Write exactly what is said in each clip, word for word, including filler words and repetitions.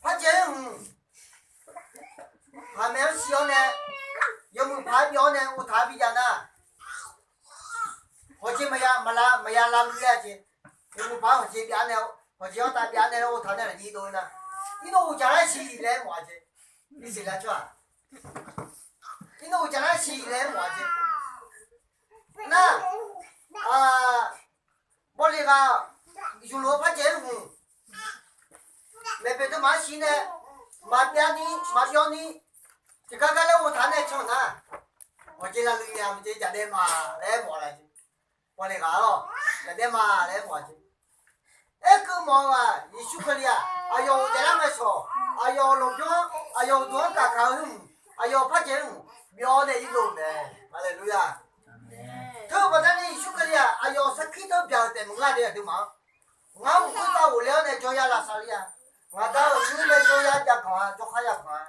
Parjaev-aer hmq, paqmaeq-anr siq-awr nae, yawmuiq paq-aer byov-awr nae ghovtaq-aer bijav nar, hawqjeq maqya, maqla, maqya lavluiv-a jeq. Yawmuiq paq-aer hawqjeq byav nae, hawqjeq-anr tav byav nae ghovtaq nae lafnyir dov nar, irdov uqdzaq lar siq laer mawf-a jeq. Irsiq lar tsawrhaq, irdov uqdzaq lar siq laer mawf-a jeq. Nar, bawle ghaq, yufluf-eu parjaev-aer hmq, maeqboeq teumaf-anr siq nae, maqbyav ni, maqbyov ni, tiqgar gar laer ghovtaq nae can nar, hawqjeq lavluiv nya maqjeq, jaqdaev ma laer mawf-a jeq. Bawle ghaq-awr, jaqdaev ma laer mawf-a jeq. Aerkeuv mawf-eu-aq, Yeqsur Kali-aq, aqyawf-euq daeflar mae shawq, aqyawf-euq lmqbymr-anr, aqyawf-euq duq-anr gaqkaq-eu hmq, aqyawf-euq parjaev hmq byov-awr nae irdov-eu mae. Haleluya! Teu-eu baqdanae Yeqsur Kali-aq, aqyawf sarkir teu byaq-euq taef maqngeur-a de aqduimaf-anr. Ngar mq khoertav ghofle-awr nae jawryar lavsav ler-a. Ngaq da-euq nymr nae jawryar jav ganq-a, jawrkhar ya ganq-a,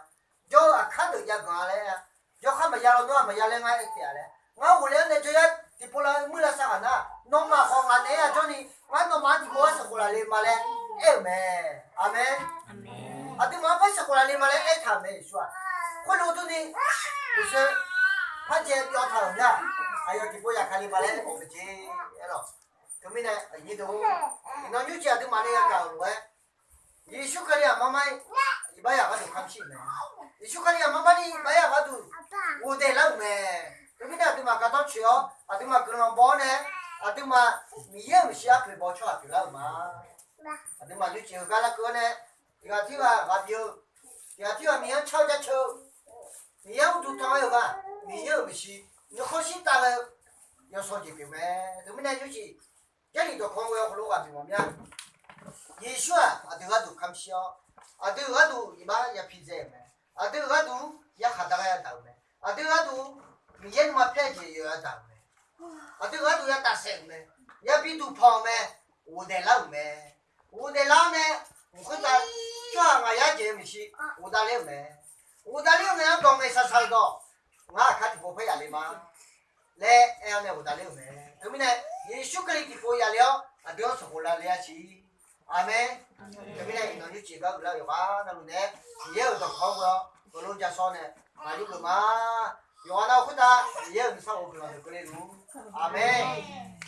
jawr-eu aqkar deuq jav ganq-a laer-a. Jawrkhar maqya lawnmr-aq maqya laer ngar aertaef-a laer. Ngar ghofle-awr nae jawryar tiqpov la muir lavsav ghaq nar, nawmaf khawf ngaq naeq-aer yajawr ni, ngar nawmaf-anr tiqpov-aer sheuqkhof laf le ma laer aer-euq mae. Aqmeq. Aqduimaf-anr par sheuqkhof laf le ma laer aertaq-euq mae Yeqsur-aq. Khoerlof durni, uqshoe parjaev byov taq-euq nar, aqyawf tiqpov yaqkaq le ma laer aer-eu mae jeq. Aerlawq. Teumirnae aqnyir deuq, iqnan nymrcif aqduimaf nae yagaq-euq lof-aer, Yeqsur Kali-aq marmar-ir, iqbax yaq gharduq kamq shir-euq mae. Yeqsur Kali-aq marmar-ni iqbax yaq gharduq ghofdaef lar-euq mae. Teumirnae aqduimaf gardanr coeq-awr, aqduimaf guiqlanq baw-awr nae, aqduimaf Miqyaer-euq maeqshi arpoeq baw tsawrhaq pyeuflar-euq ma. Aqduimaf nymrcif heugar larkeuv-awr nae, tiqghaq tirghaq ghaq bi-eu, tiqghaq tirghaq Miqyaer-anr car-eu jaceuq-eu, Miqyaer-anr uqduq tanq-aer-euq ghaq, Miqyaer-euq maeqshi nuikhanr shir taf ghae-eu yawshawr jeq pyeuf mae. Teumirnae nymrcif Jarlif dawqkawq ghoe-awr heulof ghaq bimawf mya. Yeqsur-aq aqdui gharduq kamq shir-awr, aqdui gharduq iqbax yapi dzae-euq mae. Aqdui gharduq yarkhaq dar gar yadaq-euq mae. Aqdui gharduq Miqyaer nuima paer-eu jeq yawf yadaq-euq mae. Aqdui gharduq yataf saef-euq mae. Yabi duqpanq-euq mae. Ghofdaef lar-euq mae. Ghofdaef lar-awr nae, mq khoertav tsawrhaq ngaq yar jeq-eu maeqshi ghofdaef ler-euq mae. Ghofdaef ler-euq mae-anr dawq ngaeqshaq shaq-euq dawq, ngar aqkar tiqpov paer yaf le ma laer aer-awr nae ghofdaef ler-euq mae. Teumirnae Yeqsur Kali tiqpov yaf le-awr aqdui-anr sheuqkhof laf le-a siq. Aqmeq. Teumirnae iqnan nymrcif gar uiqlar-eu yawqghaq navluf nae, Miqyaer-euq dawqkawq-anr ghoe-awr heulof-aer jasawr nae maqyur geuf ma. Yawqghaq navluf khoertav Miqyaer-euq nuisar of guiqlanq deuq keuvle luf-ur. Aqmeq.